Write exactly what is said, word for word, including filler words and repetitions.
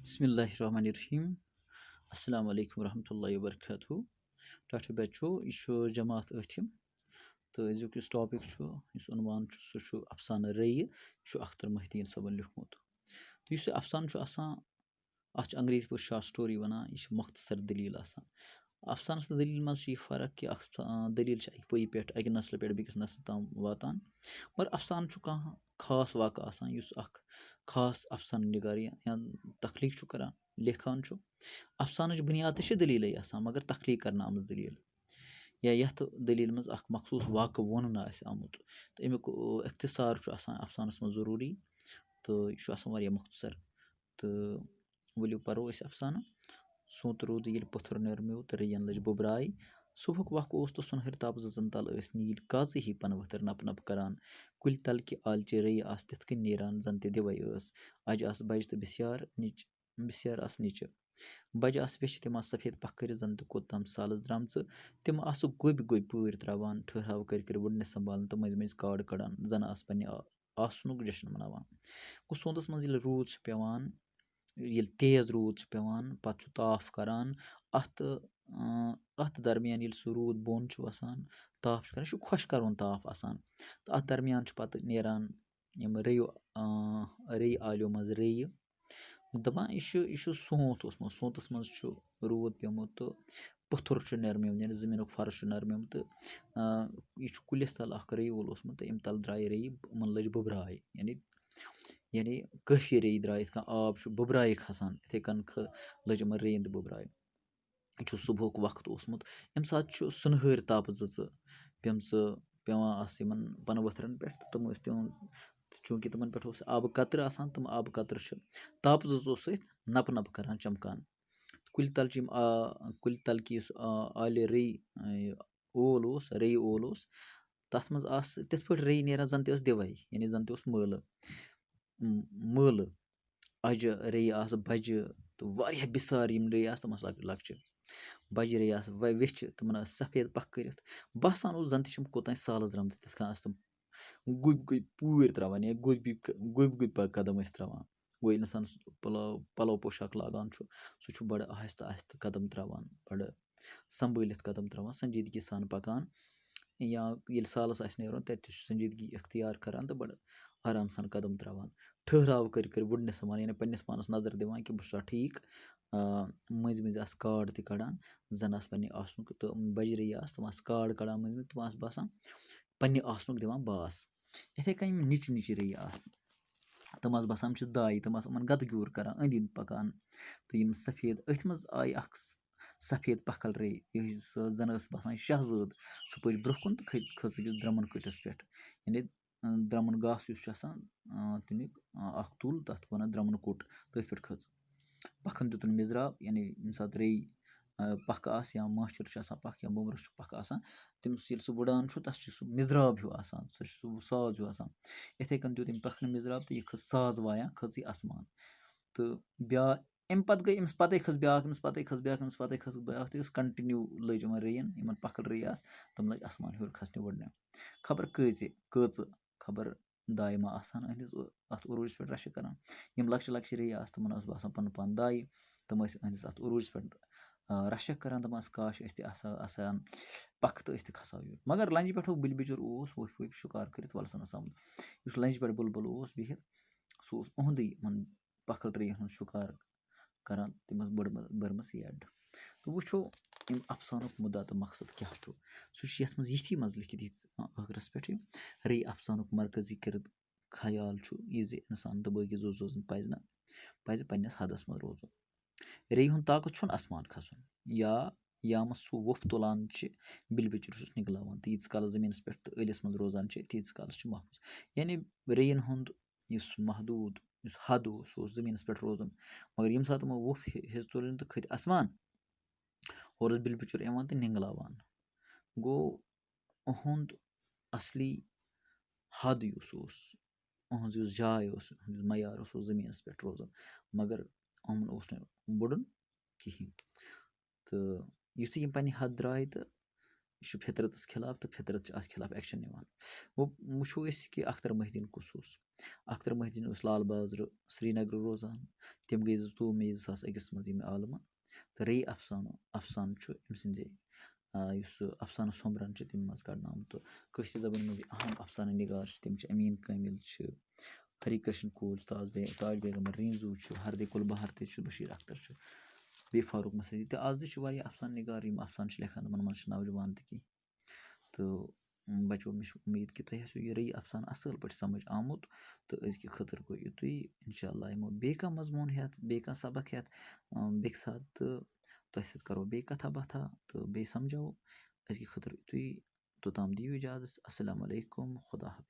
بسم اللہ الرحمن الرحیم۔ السلام علیکم ورحمۃ اللہ وبرکاتہ۔ ٹاٹھو بچو، یہِ چھُ جماعت ٲٹھِم۔ تہٕ أزیُک یُس ٹاپِک چھُ، یُس عنوان چھُ، سُہ چھُ افسانہٕ ریٚیہِ۔ یہِ چھُ اختر محی الدین صٲبن لیوٗکھمُت۔ تہٕ یُس یہِ افسانہٕ چھُ آسان، اَتھ چھِ انگریزی پٲٹھۍ شارٹ سٹوری وَنان۔ یہِ چھِ مۄختصر دٔلیٖل آسان۔ افسانَس تہٕ دٔلیٖل منٛز چھِ یہِ فرق کہِ اَکھ، آ، دٔلیٖل چھِ اَکہِ پُیہِ پٮ۪ٹھ، اَکہِ نسلہٕ پٮ۪ٹھ بیٚکِس نسلہٕ تام واتان، مگر افسانہٕ چھُ کانٛہہ خاص واقعہٕ آسان، یُس اَکھ خاص افسانہٕ نِگار یا، یا تخلیٖق چھُ کَران، لیکھان چھُ۔ افسانٕچ بُنیاد تہِ چھِ دٔلیٖلٕے آسان، مگر تخلیٖق کَرنہٕ آمٕژ دٔلیٖل، یا یَتھ دٔلیٖلہِ منٛز اَکھ مخصوٗص واقعہٕ ووننہٕ آسہِ آمُت، تہٕ اَمیُک، او، اختصار چھُ آسان افسانَس منٛز ضروٗری، تہٕ یہِ چھُ آسان واریاہ مختصر۔ تہٕ ؤلِو پَرو أسۍ افسانہٕ۔ سونٛتہٕ روٗد ییٚلہِ پوٚتھُر نیرمیو تہٕ ریٚیَن لٔج بُبراے۔ صُبحُک وق اوس تہٕ سۄنہٕرۍ تاپہٕ زٕژَن تل ٲسۍ نیٖلۍ کازٕ ہی پنہٕ ؤتھٕر نپہٕ نپہٕ کران۔ کُلۍ تل کہِ آلچہِ ریٚیہِ آسہٕ تِتھ کٔنۍ نیران زن تہِ دِوَے ٲس۔ اَجہِ آسہٕ بَجہِ تہٕ بسیار نِچ-، بسیار آسہٕ نِچہِ۔ بَجہِ آسہٕ ویٚچھِ، تِم آسہٕ سفید پکھ کٔرِتھ زن تہِ کوٚت تام سالس درٛامژٕ۔ تِم آسہٕ گوٚبۍ گوٚبۍ پٲرۍ تراوان، ٹھٔہراو کٔرۍ کٔرۍ وُڈنہِ سنبھالان تہٕ مٔنٛزۍ مٔنٛزۍ کاڈ کڑان، زن آسہٕ پننہِ آ-، آسنُک جشن مناوان۔ گوٚو سونتس منٛز ییٚلہِ روٗد چھُ پٮ۪وان، ییٚلہِ تیز روٗد چھُ پٮ۪وان، پتہٕ چھُ تاپھ کران، اَتھ، اۭں، اَتھ درمیان ییٚلہِ سُہ روٗد بۄن چھُ وَسان، تاپھ چھُ کران، یہِ چھُ خۄش کَروُن تاپھ آسان۔ تہٕ اَتھ درمیان چھُ پَتہٕ نیران یِم ریٚیہِ، اۭں، ریٚیہِ آلیو منٛز ریٚیہِ۔ دَپان، یہِ چھُ، یہِ چھُ سونٛتھ اوسمُت، سونٛتَس منٛز چھُ روٗد پیوٚمُت تہٕ پوٚتھُر چھُ نرمیومُت، یعنی زٔمیٖنُک فرٕش چھُ نرمیومُت تہٕ، آ، یہِ چھُ کُلِس تَل اَکھ ریٚیہِ وول اوسمُت تہٕ اَمہِ تَل درٛایہِ ریٚیہِ، یِمَن لٔج بُبراے، یعنی، یعنی کٲفی ریٚیہِ درٛاے، یِتھ کٔنۍ آب چھُ بُبرایہِ کھَسان، یِتھَے کٔنۍ کھٔ-، لٔج یِمَن ریٚیَن تہِ بُبراے۔ یہِ چھُ صُبحُک وقت اوسمُت، اَمہِ ساتہٕ چھُ سُنہٕرۍ تاپہٕ زٕ ژٕ پیٚمژٕ، پٮ۪وان آسہٕ یِمَن پَنہٕ ؤتھرَن پٮ۪ٹھ، تہٕ تِم ٲسۍ تِہُنٛد، چوٗنٛکہِ تِمَن پٮ۪ٹھ اوس آبہٕ قطرٕ آسان، تِم آبہٕ قطرٕ چھِ تاپہٕ زٕ ژو سۭتۍ نَپہٕ نَپہٕ کَران چَمکان۔ کُلۍ تَل چھِ یِم، آ، کُلۍ تَل کہِ یُس، آ، آلہِ ریٚیہِ، آ، یہِ اول اوس، ریٚیہِ اول اوس، تَتھ منٛز آسہٕ تِتھ پٲٹھۍ ریٚیہِ نیران زَن تہِ ٲس دِوَے، یعنی زَن تہِ اوس مٲلہٕ، م-، مٲلہٕ۔ اَجہِ ریٚیہِ آسہٕ بَجہِ تہٕ واریاہ بِسار یِم ریٚیہِ آسہٕ، تِم آسہٕ لۄکچہِ لۄکچہِ۔ بَجہِ ریٚیہِ آسہٕ وَ-، ویٚچھِ، تِمَن ٲس سفید پَکھ کٔرِتھ۔ باسان اوس زَن تہِ چھِم کوٚتام سالَس درٛامژٕ، تِتھ کٔنۍ آسہٕ تِم گوٚبۍ گوٚبۍ پوٗرۍ ترٛاوان یا گوٚبۍ گوٚبۍ ق-، گوٚبۍ گوٚبۍ پَ-، قدم ٲسۍ ترٛاوان۔ گوٚو ییٚلہِ اِنسانَس پَلو، پَلو پوشاک لاگان چھُ، سُہ چھُ بَڑٕ آہِستہٕ آہِستہٕ قدم ترٛاوان، بَڑٕ سنبھٲلِتھ قدم ترٛاوان، سنجیدگی سان پَکان، یا ییٚلہِ سالَس آسہِ نیرُن، تَتہِ تہِ چھُ سنجیدگی اختیار کران تہٕ بَڑٕ آرام سان قدم ترٛاوان۔ ٹھٔہراو کٔرۍ کٔرۍ وُڈنہِ سنبھالان، یعنی پنٛنِس پانَس نظر دِوان کہِ بہٕ چھُسا ٹھیٖک۔ آ، مٔنٛزۍ مٔنٛزۍ آسہٕ کاڈ تہِ کَڑان، زَن آسہٕ پنٛنہِ آسنُک تہٕ بَجہِ ریٚیہِ آسہٕ، تِم آسہٕ کاڈ کَڑان مٔنٛزۍ مٔنٛزۍ، تِم آسہٕ باسان پنٛنہِ آسنُک دِوان باس۔ یِتھَے کٔنۍ یِم نِچہِ نِچہِ ریٚیہِ آسہٕ، تِم آسہٕ باسان، یِم چھِ دایہِ، تِم آسہٕ یِمَن گَتہٕ گیوٗر کَران، أنٛدۍ أنٛدۍ پَکان۔ تہٕ یِم سفید، أتھۍ منٛز آیہِ اَکھ س-، سفید پَکھل ریٚیہِ، یہِ سۄ زَن ٲس باسان شاہزٲد، سُہ پٔچ برٛونٛہہ کُن تہٕ کھٔتۍ، کھٔژ أکِس درٛمُن کُٹھِس پٮ۪ٹھ۔ یعنی، اۭں، درٛمُن گاسہٕ یُس چھُ آسان، اۭں، تَمیُک، اۭں، اَکھ تُل، تَتھ وَنان درٛمُن کُٹھ، تٔتھۍ پٮ۪ٹھ کھٔژ۔ پَکھَن دیُتُن مِزراب، یعنی ییٚمہِ ساتہٕ ریٚیہِ، اۭں، پَکھ آسہِ یا ماچھُر چھُ آسان پَکھ یا بومرَس چھُ پَکھ آسان، تٔمِس ییٚلہِ سُہ وُڈان چھُ، تَس چھُ سُہ مِزراب ہیوٗ آسان، سُہ چھُ سُہ ساز ہیوٗ آسان۔ یِتھَے کٔنۍ دیُت أمۍ پَکھنہِ مِزراب تہٕ یہِ کھٔژ ساز وایان، کھٔژ یہِ آسمان۔ تہٕ بیٛا-، اَمہِ پَتہٕ گٔے أمِس پَتَے کھٔژ بیٛاکھ، أمِس پَتَے کھٔژ بیٛاکھ، أمِس پَتَے کھٔژ بیٛاکھ، تہٕ یُس continue لٔج یِمَن ریٚیَن، یِمَن پَکھل ریٚیہِ آسہٕ، تِم لٔج آسمان ہیوٚر کھَسنہِ وُڈنہِ۔ خبر کۭژِ، کۭژٕ، خبر دایہِ ما آسہٕ ہَن أہٕنٛدِس اُ-، اَتھ عروٗجَس پٮ۪ٹھ رَشہٕ کَران۔ یِم لۄکچہِ لۄکچہِ ریٚیہِ آسہٕ، تِمَن اوس باسان پَنُن پان دایہِ، تِم ٲسۍ أہٕنٛدِس اَتھ عروٗجَس پٮ۪ٹھ، آ، رَشہٕ کَران، دَپان ٲسۍ، "کاش أسۍ تہِ آسہٕ ہا، آسہٕ ہَن پَکھ تہٕ أسۍ تہِ کھَسہٕ ہاو یور۔" مگر لَنجہِ پٮ۪ٹھُک بُلبِچُر اوس ؤپھۍ ؤپھۍ شُکار کٔرِتھ وَلسَنَس آمُت۔ یُس لَنجہِ پٮ۪ٹھ بُلبُل اوس بِہِتھ، سُہ اوس اُہُنٛدُے یِمَن پَکھل ریٚیَن ہُنٛد شُکار کَران، تٔمۍ ٲس بٔڑ-، بٔرمٕژ یہِ اَڈٕ۔ تہٕ وٕچھو، اَمہِ اَفسانُک مُدعا تہٕ مقصد کیٛاہ چھُ۔ سُہ چھُ یَتھ منٛز یِتھی منٛز لیکھِتھ، یِتھ ٲخرَس پٮ۪ٹھ یہِ ریٚیہِ اَفسانُک مرکزی کِرد-، خیال چھُ یہِ زِ اِنسان تہٕ باقی زُو زٲژَن پَزِ نہٕ، پَزِ پنٛنِس حدَس منٛز روزُن۔ ریٚیہِ ہُنٛد طاقت چھُنہٕ آسمان کھسُن یا یامَس سُہ وۄپھ تُلان چھِ، بِلبِچُر چھُس نِگلاوان۔ تہٕ ییٖتِس کالَس زٔمیٖنَس پٮ۪ٹھ تہٕ ٲلِس منٛز روزان چھِ، تیٖتِس کالَس چھِ محفوٗظ۔ یعنی ریٚیَن ہُنٛد یُس محدوٗد، یُس حد اوس، سُہ اوس زٔمیٖنَس پٮ۪ٹھ روزُن۔ مگر ییٚمہِ ساتہٕ تِمو وۄپھ ہِ-، ہیٚژ تُلٕنۍ تہٕ کھٔتۍ آسمان، ہورٕ اوس بِلبِچُر یِوان تہٕ نِنٛگلاوان۔ گوٚو، اُہُنٛد اَصلی حد یُس اوس، اُہٕنٛز یُس جاے اوس، اُہُنٛد یُس معیار اوس، سُہ اوس زٔمیٖنَس پٮ۪ٹھ روزُن۔ مگر یِمَن اوس نہٕ بُڈُن کِہیٖنۍ۔ تہٕ یُتھُے یِم پنٛنہِ حد درٛاے تہٕ یہِ چھُ فطرتَس خلاف تہٕ فطرت چھِ اَتھ خلاف ایکشن نِوان۔ وۄنۍ وٕچھو أسۍ کہِ اختر محی الدیٖن کُس اوس۔ اختر محی الدیٖن اوس لال بازرٕ سرینگرٕ روزان۔ تِم گٔے زٕ، تِم گٔے زٕ ساس أکِس منٛز یِم عالمہٕ۔ تہٕ رے افسانہٕ، افسانہٕ چھُ أمۍ سٕنٛدِ، آ، یُس سُہ افسانہٕ سومبران چھُ، تَمہِ منٛز کَڑنہٕ آمُت۔ تہٕ کٲشرِ زبٲنۍ منٛز یہِ اہم افسانہٕ نِگار چھِ، تِم چھِ امیٖن کٲمِل چھِ، ہری کرشن کول چھُ، تاج بے-، تاج بیگم رینزو چھُ، ہردے کُل بہار تہِ چھُ، بشیٖر اختر چھُ، بیٚیہِ فاروق مسعودی تہٕ آز تہِ چھِ واریاہ افسانہٕ نِگار، یِم افسانہٕ چھِ لیکھان، تِمَن منٛز چھِ نوجوان تہِ کینٛہہ۔ تہٕ بچو، مےٚ چھِ اُمید کہِ تۄہہِ آسیو یہِ رٔیی افسانہٕ اَصٕل پٲٹھۍ سمجھ آمُت۔ تہٕ أزکہِ خٲطرٕ گوٚو یُتُے۔ اِنشاء اللہ یِمو بیٚیہِ کانٛہہ مضموٗن ہٮ۪تھ، بیٚیہِ کانٛہہ سبق ہٮ۪تھ، اَم، بیٚکہِ ساتہٕ، تہٕ تۄہہِ سۭتۍ کَرو بیٚیہِ کَتھا باتھا تہٕ بیٚیہِ سمجھاوو۔ أزکہِ خٲطرٕ یُتُے۔ توٚتام دِیِو اِجازت۔ السلام علیکم۔ خدا حافظ۔